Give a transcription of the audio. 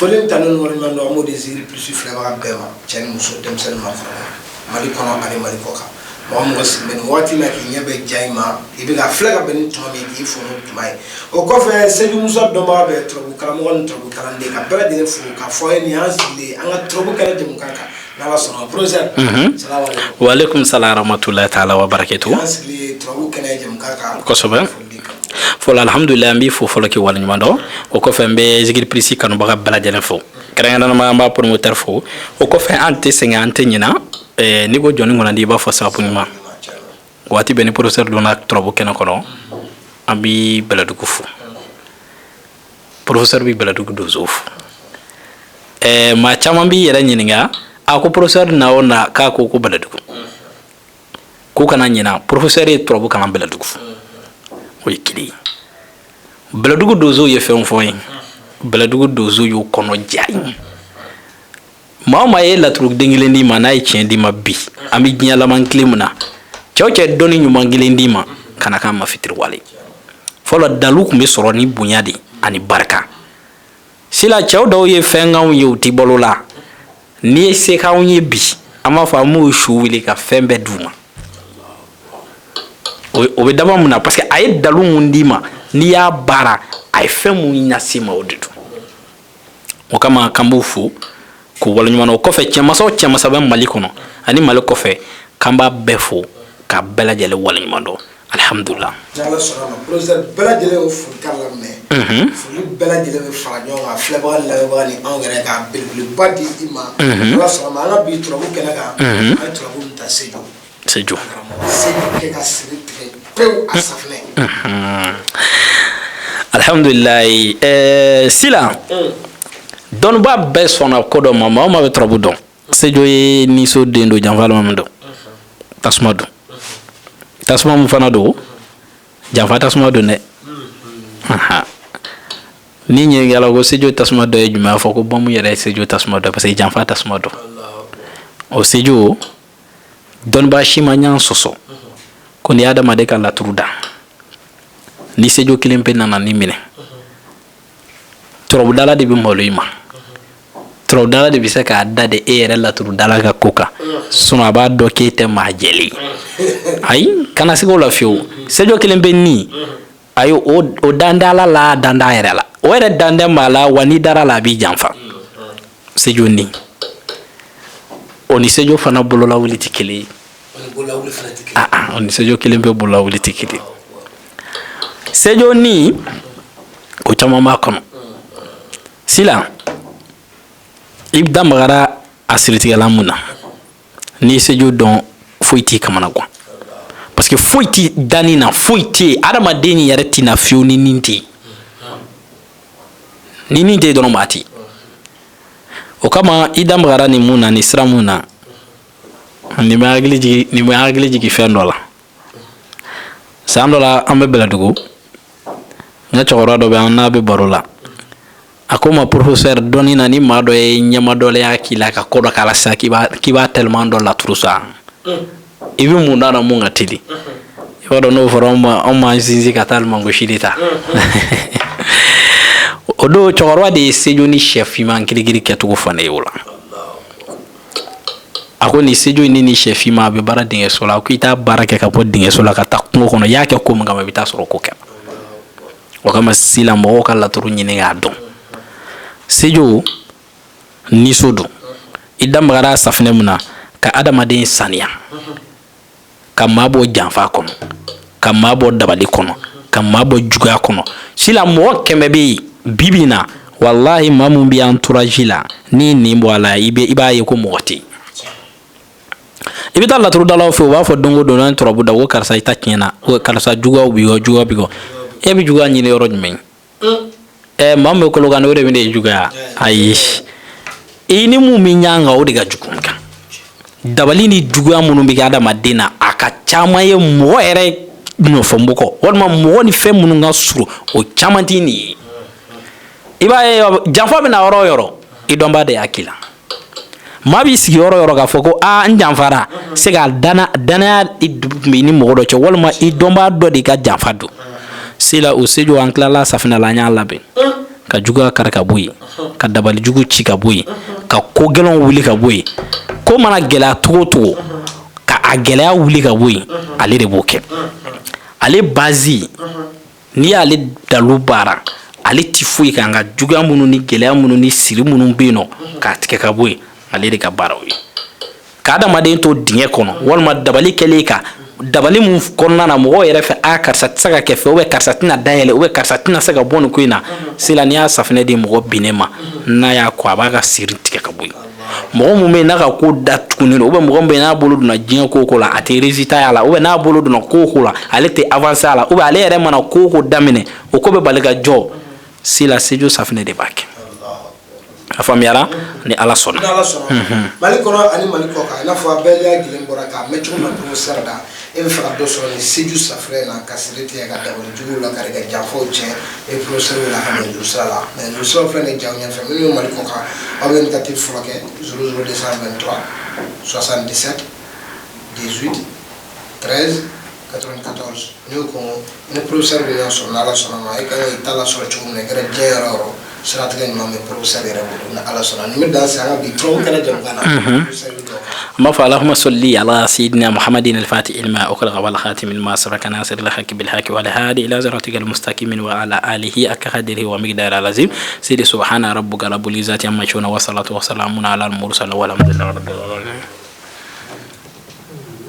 Foli ni tanu ni waleɲuman dɔn, an b'o di Zikiri Plus filɛbaga bɛɛ ma, cɛ ni muso, denmisɛnnin, maakɔrɔba, Mali kɔnɔ ani Mali kɔ kan. Mɔgɔ mɔgɔ sigilen bɛ nin waati in na k'i ɲɛ bɛ ja in ma, i bɛ ka filɛ ka bɛn ni tuma min ye, k'i fo n'o tuma ye. O kɔfɛ, Seju Musa dɔnbaga bɛɛ, turabu karamɔgɔ ni turabu kalanden, ka bɛɛ lajɛlen fo k'a fɔ aw ye nin y'an sigilen an ka turabu kɛnɛ jɛmukan kan, n'Ala sɔnna. Professeur, salamu aleykum. Wa aleykum salam rahmatulahi taala wa barakatu. An sigilen turabu kɛnɛ jɛmukan kan. Kosɛbɛ. Foli kan. Fɔlɔ, alhamdulilayi, an b'i fo fɔlɔ k'i waleɲuman dɔn. O kɔfɛ, n bɛ Zikiri Plus kanubaga bɛɛ lajɛlen fo, kɛrɛnkɛrɛnnama an b'a promoteur fo. O kɔfɛ, an tɛ sɛgɛn, an tɛ ɲina. N'i ko jɔnni kɔnɔdi, i b'a fɔ sababu ɲuman. Waati bɛɛ ni professeur donna turabu kɛnɛ kɔnɔ, an bɛ Bɛlɛdugu fo, professeur bɛ Bɛlɛdugu donso fo. Maa caman b'i yɛrɛ ɲininka, a ko professeur na o na k'a ko ko Bɛlɛdugu, k'u kana ɲina, professeur ye turabu kalan Bɛlɛdugu, o ye kelen ye. Bɛlɛdugu donsow ye fɛn fɔ n ye, Bɛlɛdugu donsow y'u kɔnɔ ja ye. Maa o maa ye laturuden kelen d'i ma, n'a ye tiɲɛ d'i ma, bi an bɛ diɲɛ laban tile min na, cɛw cɛ dɔnni ɲuman kelen d'i ma, kana k'a ma fitiriwale. Fɔlɔ, dalu tun bɛ sɔrɔ ni bonya de ani barika. Sila, cɛw dɔw ye fɛnkanw ye, u ti balo la. N'i ye se k'anw ye bi, an b'a fɔ an b'u su wuli ka fɛn bɛɛ d'u ma. O bɛ daba mun na? Parce que a ye dalu mun d'i ma, n'i y'a baara, a ye fɛn mun las'i ma, o de don. O kama k'an b'u fo k'u waleɲuman. O kɔfɛ, cɛmasa o cɛmasa bɛ Mali kɔnɔ ani Mali kɔfɛ, k'an b'a bɛɛ fo k'a bɛɛ lajɛlen waleɲuman dɔn, alihamudulila. N'Ala sɔnna ma, professeur, bɛɛ lajɛlen y'o folikan lamɛn. Foli bɛɛ lajɛlen bɛ fara ɲɔgɔn kan, filɛbaga ni lamɛnbaga ni anw yɛrɛ, ka belebeleba di i ma. Ala sɔnna ma, an ka bi turabu kɛnɛ kan, an ye turabu min ta, Seju. Seju. Karamɔgɔ Seju kɛ ka siri tigɛ pewu a safinɛ. Alhamdulilayi. Sila, dɔnnibaa bɛɛ sɔnna ko dɔ ma. Maa o maa bɛ turabu dɔn, Sejo ye niso den don, janfa min don, tasuma don, tasuma mun fana don, janfa tasuma don dɛ. Ni ɲininkala ko Sejo tasuma dɔ ye jumɛn, a fɔ ko bɔnmu yɛrɛ ye Sejo tasuma dɔ, parce que janfa tasuma don. O Sejo, dɔnnibaa si ma ɲan sɔsɔ ko ni adamaden ka laturu da, ni Sejo kelen pe nana ni minɛ, turabudala de bɛ malo i ma, turabudala de bɛ se k'a da de e yɛrɛ laturudala ka ko kan, sinon a b'a dɔn k'e tɛ maa jɛlen ye. Ayi, kana siga o la fiyewu. Sejo kelen pe ni ayi, o dan tɛ Ala la, dan t'a yɛrɛ la, o yɛrɛ dan tɛ maa la. Wa n'i dara la, a b'i janfa. Sejo ni o ni Sejo fana bololawuli tɛ kelen ye. O ni Sejo kelen pe bololawuli tɛ kelen. Sejo ni ko caman b'a kɔnɔ. Sila, i da magara a siritigɛla mun na, n'i Sejo dɔn, foyi t'i kamana gan, parce que foyi t'i danni na, foyi tɛ yen. Adamaden yɛrɛ tɛ na fiyewu ni nin tɛ yen. Ni nin tɛ yen dɔrɔn, maa tɛ yen. O kama, i da magara nin mun na, nin sira mun na, nin bɛ hakili jigin, nin bɛ hakili jigin fɛn dɔ la. San dɔ la, an bɛ Bɛlɛdugu, n ka cɛkɔrɔba dɔ bɛ an n'a bɛ baro la. A ko ma: "Professeur, dɔnni na, ni maa dɔ ye ɲɛmadɔlenya k'i la ka ko dɔ k'a la sisan, k'i b'a tellement dɔn laturu sa, i bɛ mun dɔn a la mun ka teli?" I b'a dɔn, n'o fɔra anw ma, anw m'an sinsin ka taa mangosi de ta. O don, cɛkɔrɔba de ye sejo ni sɛ finman kirikiri kɛcogo fɔ ne ye. O la, a ko nin sejo ni sɛ finman, a bɛ baara dingɛso la. A ko i t'a baara kɛ ka bɔ dingɛso la ka taa kungo kɔnɔ, i y'a kɛ ko min kama, i bɛ taa sɔrɔ ko kɛra. O kama, sisan, mɔgɔw ka laturu ɲini k'a dɔn. Sejo niso don. I da magara safinɛ mun na, ka adamaden saniya, ka maa bɔ janfa kɔnɔ, ka maa bɔ dabali kɔnɔ, ka maa bɔ juguya kɔnɔ. Sisan, mɔgɔ 100 bɛ yen bi bi in na, walahi, maa mun bɛ entourage la, n'i nin bɔ a la, i b'a ye ko mɔgɔ tɛ yen. I bɛ taa laturudalaw fɛ, u b'a fɔ don o don n'an turabu da ko karisa, i ta tiɲɛna, ko karisa, juguyaw b'i kɔ, juguya b'i kɔ. E bɛ juguya ɲini yɔrɔ jumɛn? Maa min bɛ Kolokani, o de bɛ ne juguya? Ayi, i ni mun bɛ ɲɔgɔn kan, o de ka jugu n kan. Dabali ni juguya minnu bɛ kɛ adamaden na, a ka caman ye mɔgɔ yɛrɛ nɔfɛ mɔgɔ walima mɔgɔ ni fɛn minnu ka surun, o caman t'i nin ye. I b'a ye, janfa bɛ na yɔrɔ o yɔrɔ, i dɔnbaa de y'a k'i la. Maa b'i sigi yɔrɔ o yɔrɔ k'a fɔ ko aa, n janfara, se ka danaya tun b'i ni mɔgɔ dɔ cɛ, walima i dɔnbaa dɔ de ka janfa don. Sila o sejo, an tilala safinɛ la, an y'a labɛn ka juguya kari ka bɔ yen, ka dabali jugu ci ka bɔ yen, ka ko gɛlɛnw wuli ka bɔ yen. Ko mana gɛlɛya cogo o cogo, ka a gɛlɛya wuli ka bɔ yen, ale de b'o kɛ. Ale base, n'i y'ale dalu baara, ale ti foyi kan ka juguya minnu ni gɛlɛya minnu ni siri minnu bɛ yen nɔ, k'a tigɛ ka bɔ yen. Ale de ka baara o ye ka adamaden to dingɛ kɔnɔ, walima dabali kɛlen kan, dabali mun kɔnɔna na mɔgɔw yɛrɛ fɛ, a karisa tɛ se ka kɛ fɛ, ou bien karisa tɛna dayɛlɛ, ou bien karisa tɛna se ka bɔ nin ko in na. Sila, n'i y'a safinɛ di mɔgɔ binnen ma, n'a y'a ko, a b'a ka siri tigɛ ka bɔ yen. Mɔgɔ mun bɛ yen n'a ka ko datugunen don, ou bien mɔgɔ min bɛ yen n'a bolo donna diɲɛ ko o ko la, a tɛ résultat y'a la, ou bien n'a bolo donna ko o ko la, ale tɛ avancer a la, ou bien ale yɛrɛ mana ko o ko daminɛ, o ko bɛ bali ka jɔ. Sila, sejo safinɛ de b'a kɛ. A faamuyara, ni Ala sɔnna. Ni Ala sɔnna. Mali kɔnɔ ani Mali kɔ kan, i n'a fɔ a bɛɛ lajɛlen bɔra k'a mɛn cogo min na professeur da, e bɛ fɛ ka dɔ sɔrɔ nin seju safinɛ na, ka siri tigɛ, ka dabali juguw la kari, ka janfaw tiɲɛ, e professeur la ka nɛgɛjuru sira la. Nɛgɛjuru sira filɛ nin jaw ɲɛfɛ. Minnu bɛ Mali kɔ kan, aw bɛ indicatif fɔlɔ kɛ 00 223 77 18 13 94. N'i y'o ko ni professeur bɛ ɲɔgɔn sɔrɔ, n'Ala sɔnna ma, e kan ka i ta lasɔrɔ cogo min na, i kɛra diɲɛ yɔrɔ o yɔrɔ, siratigɛ ɲuman bɛ professeur yɛrɛ bolo, ni Ala sɔnna. Nin bɛ dan sigi an ka bi turabu kɛnɛ jamukan na. Professeur bɛ dɔw kan. An b'a fɔ: اللهم صل على سيدنا محمد الفاتح لما أغلق والخاتم لما سبق ناصر الحق بالحق والهادي إلى صراطك المستقيم وعلى آله حق قدره ومقداره العظيم. سيدي، سبحان ربك رب العزة عما يصفون، والصلاة والسلام على المرسلين، والحمد لله رب العالمين.